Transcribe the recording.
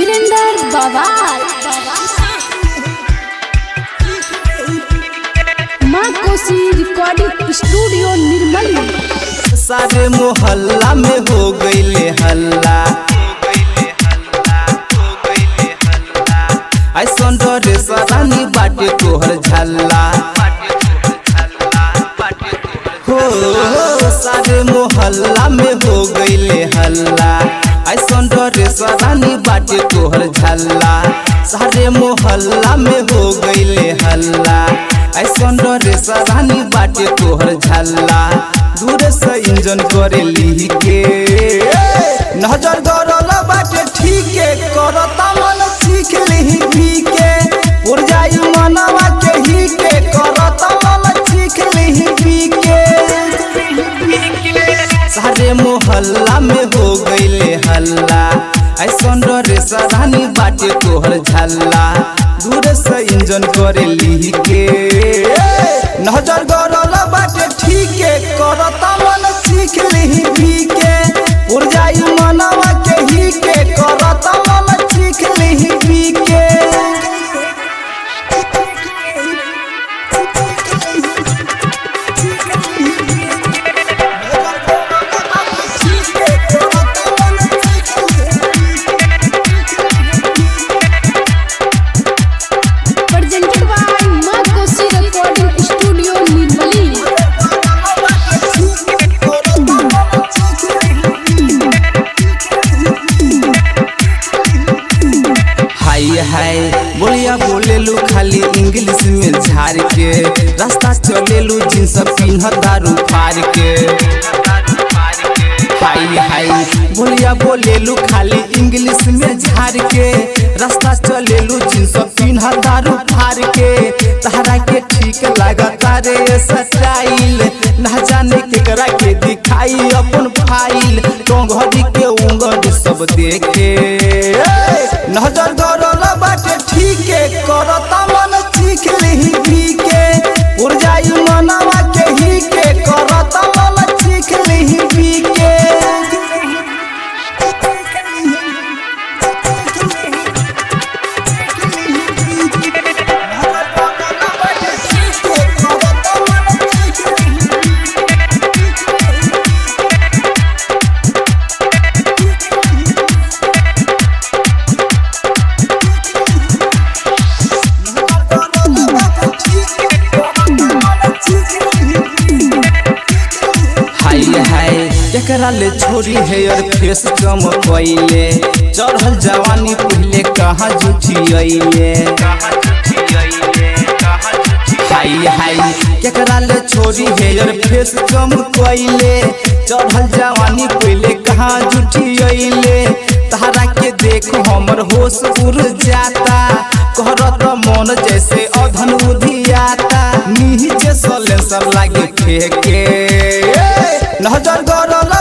वीरेंद्र बवाल। माँ कोसी recording studio Nirmali. सारे मोहल्ला में हो गईले हल्ला, ऐसन डरे सरानी बाटे तोहर झल्ला। हो सारे मोहल्ला में हो गईले हल्ला, ऐसन डरे सरानी बाटे तोहर झल्ला। सारे मोहल्ला में हो गईले हल्ला, ऐसन डरे सरानी बाटे तोहर झल्ला। दूर से इंजन करे ली के नजर गरल बाटे ठीके, करता मन सीख ली भी के उड़ जाई मनवा के ही के, करता मन सीख ली भी के। सारे मोहल्ला में हो गईले हल्ला, ऐसन डरे सरानी बाटे तोहर झल्ला। दूर से इंजन करे ली के नजर गरल बाटे ठीके, करता मन सीख ली भी के उड़ जाई मनवा के ही के, करता मन सीख ली भी के। Presented by Maa Kosi recording studio Nirmali. हाय हाय बोलिया बोलेलू खाली इंग्लिश में झाड़ के, रास्ता चलेलू जींस पिन्ह दारू फाड़ के। हाय हाय बोलिया बोलेलू खाली इंग्लिश में झाड़ के, रास्ता चलेलू जींस पिन्ह दारू फाड़ के। तहरा के ठीक लागता रे स्टाइल, ना जाने केकरा के दिखाई अपन फाइल। टोंगरी के उंगरी सब देखे नजर गरल बाटे ठीके, करता मन सीख ली भी के उड़ जाई मनवा के ही के, करता मन सीख ली भी के। हाय हाय एकरा ले छोरी हेयर फेस चमकैले, चढ़ल जवानी पहले कहाँ जुठियैले। हाय हाय केकरा ले छोरी हेयर फेस चमकैले, चढ़ल जवानी पहले कहाँ जुठियैले। तहरा के देख हमर होश उड़ जाता, कहरत मन जैसे अधन उधियाता। नीचे सलेंसर लागे फेंके नजर गरल